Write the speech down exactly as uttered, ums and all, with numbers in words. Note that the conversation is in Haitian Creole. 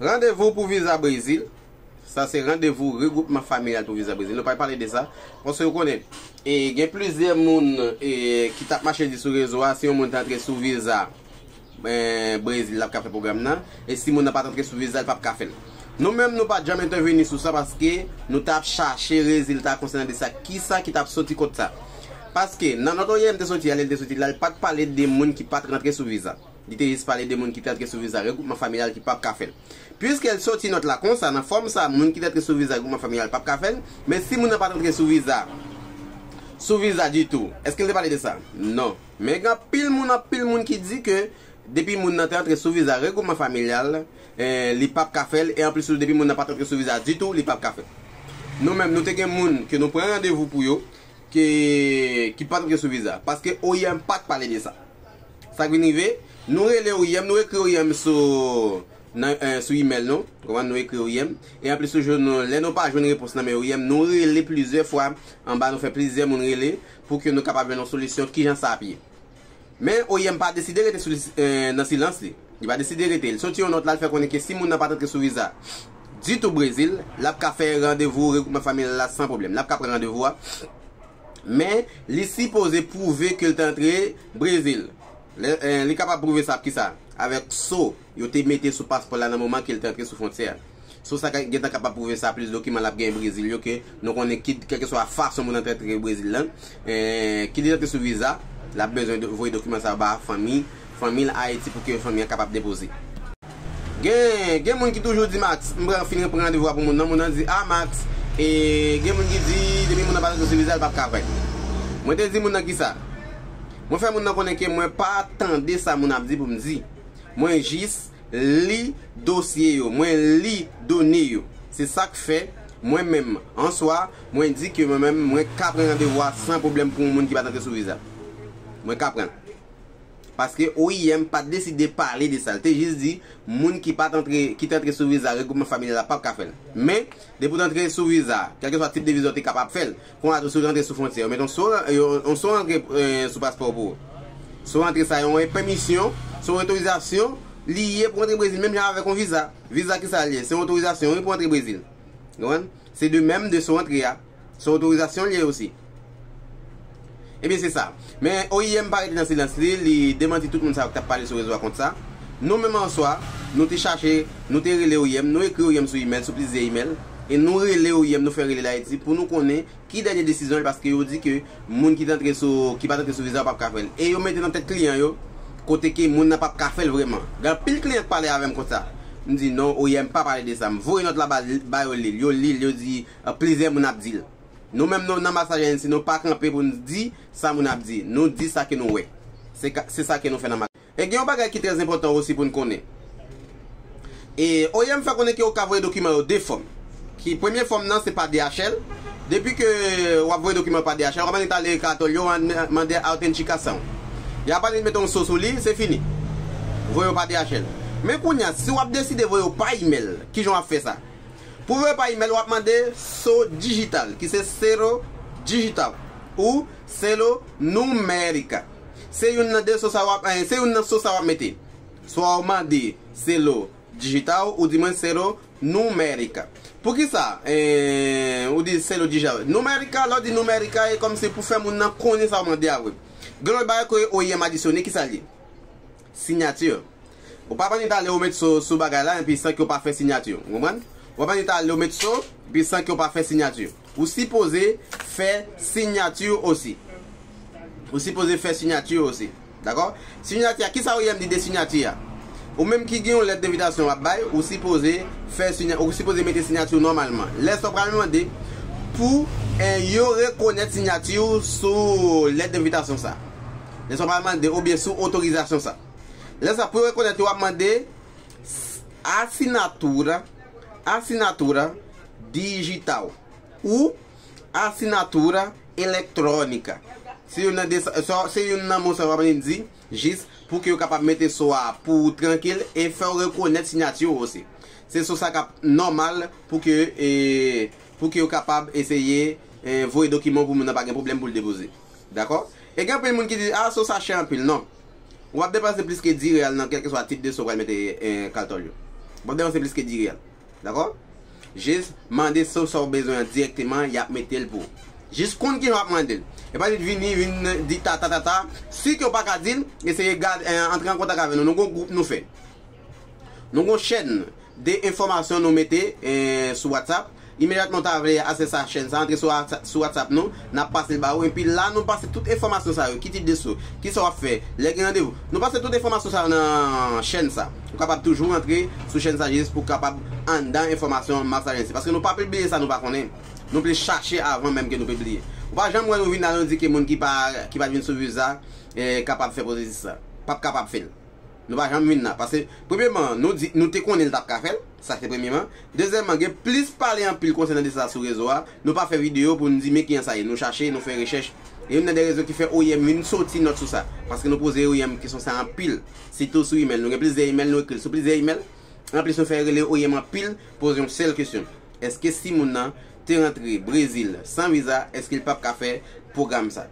Randevou pou viza Brezil. Sa se randevou regwoupman familyal pou viza Brezil. Nou pral pale de sa. Paske ou konnen, e, gen plizyè moun, e, ki t ap mache di sou rezo a, si yon moun t antre sou viza, e, Brezil, l ap ka fè pwogram nan. E si moun nan pa t antre sou viza, l p ap ka fè l. Nou menm, nou pa t janm entèvini sou sa paske nou t ap chache rezilta konsènan de sa, kisa ki t ap soti kot sa. Paske nan nòt O I M te soti a, lè l te soti la, l pa t pale de moun ki pa t rantre sou viza. Li te jis pale de moun ki t antre sou viza regwoupman familyal ki p ap ka fè l. Piske l soti nòt la konsa, nan fòm sa, moun ki t antre sou viza regwoupman familyal p ap ka fè l, men si moun nan pa t antre sou viza, sou viza ditou, èske l te pale de sa? Non. Men gen anpil moun, anpil moun ki di ke depi moun nan te antre sou viza regwoupman familyal, eh, li p ap ka fè l, e anplis tou, depi moun nan pa t antre sou viza ditou, li p ap ka fè l. Nou menm, nou te gen moun ke nou pran randevou pou yo, ke, ki pa t antre sou viza, paske O I M pa t pale de sa. Sa k vin rive, nou rele O I M, nou ekri O I M sou, nan, eh, sou imèl nou, konprann, nou ekri O I M, e anplis toujou, nou, lè nou pa jwenn repons nan men O I M, nou rele plizyè fwa anba, nou fè plizyè moun rele pou ke nou kapab jwenn yon solisyon kijan sa ap ye. Men O I M pa deside rete sou, eh, nan silans li. Li pa deside rete. Li soti yon nòt la, l fè konnen ke si moun nan pa t antre sou viza ditou Brezil, l ap ka fè randevou regwoupman familyal la san pwoblèm. L ap ka pran randevou a. Men, li sipoze pwouve ke l te antre Brezil. Lè, eh, li kapab pwouve sa ak kisa? Avèk so yo te mete sou paspò la nan moman ke l te antre sou fwontyè a. So sa ka, gentan kapab pwouve sa, plis dokiman l ap genyen Brezil yo ke nou konnen ki, kèlkeswa fason moun nan te antre Brezil lan, eh, ki li antre sou viza, l ap bezwen do, voye dokiman sa yo ba fanmi, fanmi l Ayiti pou ke fanmi an kapab depoze. Gen, gen moun ki toujou di, Max, m pran, fin pran randevou a pou moun nan, moun nan di, a Max, e gen moun ki di, depi moun nan pa t antre sou viza, l p ap ka fè l. Mwen te di moun nan kisa? Mwen fè moun nan konnen ke mwen pa tande sa moun ap di pou m di. Mwen jis li dosye yo, mwen li done yo. Se sa k fè, mwen menm, an swa, mwen di ke mwen menm, mwen ka pran randevou a san pwoblèm pou yon moun ki pa t antre sou viza. Mwen ka pran. Paske O I M pa t deside pale de sa. L te jis di, moun ki pa t antre, ki t antre sou viza regwoupman familyal la p ap ka fè l. Men, depi w t antre sou viza, kèlkeswa tip de viza w te kapab fè l, konsa tou si w t antre sou fwontyè, yo mete yon so, yon, yon so rantre, eh, sou paspò w pou ou. So rantre sa, yon pèmisyon, se yon otorizasyon, li ye pou w antre Brezil, menm jan avèk yon viza. Viza kisa l ye? Se yon otorizasyon, wi, pou w antre Brezil. Konprann? Se de menm de so rantre a. Se otorizasyon l ye osi. Ebyen, se sa. Men O I M pa rete nan silans li, li demanti tout moun sa yo k t ap pale sou rezo a kont sa. Nou menm an swa, nou te chache, nou te rele O I M, nou ekri O I M sou imèl, sou plizyè imèl, e nou rele O I M, nou fè rele l Ayiti pou nou konnen ki dènye desizyon l, paske yo di ke moun ki t antre sou, ki pa t antre sou viza yo p ap ka fè l. E yo mete nan tèt kliyan yo, kote ke moun nan p ap ka fè l vrèman. Gen anpil kliyan k pale avè m konsa. M di, non, O I M pa pale de sa. M voye nòt la ba, ba yo li l. Yo li l, yo di, ah, plizyè moun ap di l. Nou menm, nou, nan Max Agency, nou pa kanpe pou n di sa moun ap di. Nou di sa ke nou wè. Se ka, se sa ke nou fè nan Max. E gen yon bagay ki trè enpòtan osi pou n konnen. E O I M fè konnen ke yo ka voye dokiman yo de fòm. Ki premye fòm nan, se pa D H L. Depi ke w ap voye dokiman pa D H L, w ap annik ale katòl yo, mande, mande autentikasyon. Y ap annik mete yon so sou li, se fini. Voye yo pa D H L. Men kounye a, si w ap deside voye yo pa imèl, kijan w ap fè sa? Pou voye pa imèl, w ap mande so dijital, ki se selo digital ou selo numérica. Se youn nan de so sa w ap, eh, se youn nan so sa w ap mete. Swa w mande selo digital ou di mwen selo numérica. Poukisa, eh, ou di selo digital? Numérica, lè w di numérica, e kòmsi pou fè moun nan konnen sa w mande a vre. Gen lòt bagay ke O I M adisyone, kisa l ye? Sinyati. Ou pa p annik ale ou met so sou bagay la, epi san ke w pa fè sinyati. Ou konprann? Ou pa p annik ale ou met so, epi san ke w pa fè sinyati. Ou sipoze fè sinyati osi. Ou sipoze fè sinyati osi. Dakò? Sinyati a, kisa O I M di de sinyati a? Ou menm ki gen yon lèt envitasyon w ap bay, ou sipoze fè sinya-, ou sipoze mete sinyati w nòmalman. Lè sa w pral mande pou, eh, yo rekonèt sinyati w sou lèt envitasyon sa. Lè sa w pral mande, oubyen sou otorizasyon sa. Lè sa, pou yo rekonèt yo, w ap mande s-, assinatura, assinatura digital ou assinatura eletrônica. Se youn nan de sa, sa, se youn nan mo sa w ap annik di, jis pou ke yo kapab mete so a pou ou trankil e fè w rekonèt sinyati w osi. Se so sa k ap nòmal pou ke, e, pou ke yo kapab eseye, e, voye dokiman pou moun nan pa gen pwoblèm pou l depoze. Dakò? E gen anpil moun ki di, a, so sa chè anpil. Non. W ap depanse plis ke di reyal nan kèlkeswa tip de so w pral mete, eh, katòl yo. Bob Dèmon se plis ke di reyèl. Dakò? Jis mande sa w bezwen an dirèkteman, y ap mete l pou ou. Jis konn kijan w ap mande l. E pa jis vini, vin di ta ta ta ta. Si ke w pa ka di l, eseye gad, eh, antre an kontak avè nou. Nou gon gwoup nou fè. Nou gon chèn de enfòmasyon nou mete, eh, sou WhatsApp. Imedyatman w ta vle aksè a chèn sa, antre sou WhatsApp, sou WhatsApp nou, n ap pase l ba ou. Epi la, nou pase tout enfòmasyon sa yo, ki tip de sou, kisa w ap fè, lè gen randevou. Nou pase tout enfòmasyon sa yo nan chèn sa. Ou kapab toujou rantre sou chèn sa jis pou w kapab anndan enfòmasyon Max Agency. Paske nou pa pibliye sa nou pa konnen. Nou plis chache avan menm ke nou pibliye. Ou pa janm wè nou vin la nou di ke moun ki pa, ki pa t vin sou viza, eh, kapab fè pwosesis sa. P ap kapab fè l. Nou pa janm vin la. Paske, premyeman, nou di, nou te konnen l t ap ka fè l. Sa se premyeman. Dezyèmman, gen plis pale anpil konsènan de sa sou rezo a. Nou pa fè videyo pou nou di men kijan sa ye. Nou chache, nou fè rechèch. E youn nan de rezon ki fè O I M vin soti nòt sou sa. Paske nou poze O I M kesyon sa anpil. Sitou sou imèl. Nou gen plizyè imèl, nou ekri l sou plizyè imèl. Anplis, nou fè rele O I M anpil, poze yon sèl kesyon. Èske si moun nan te rantre Brezil san viza, èske l p ap ka fè pwogram sa?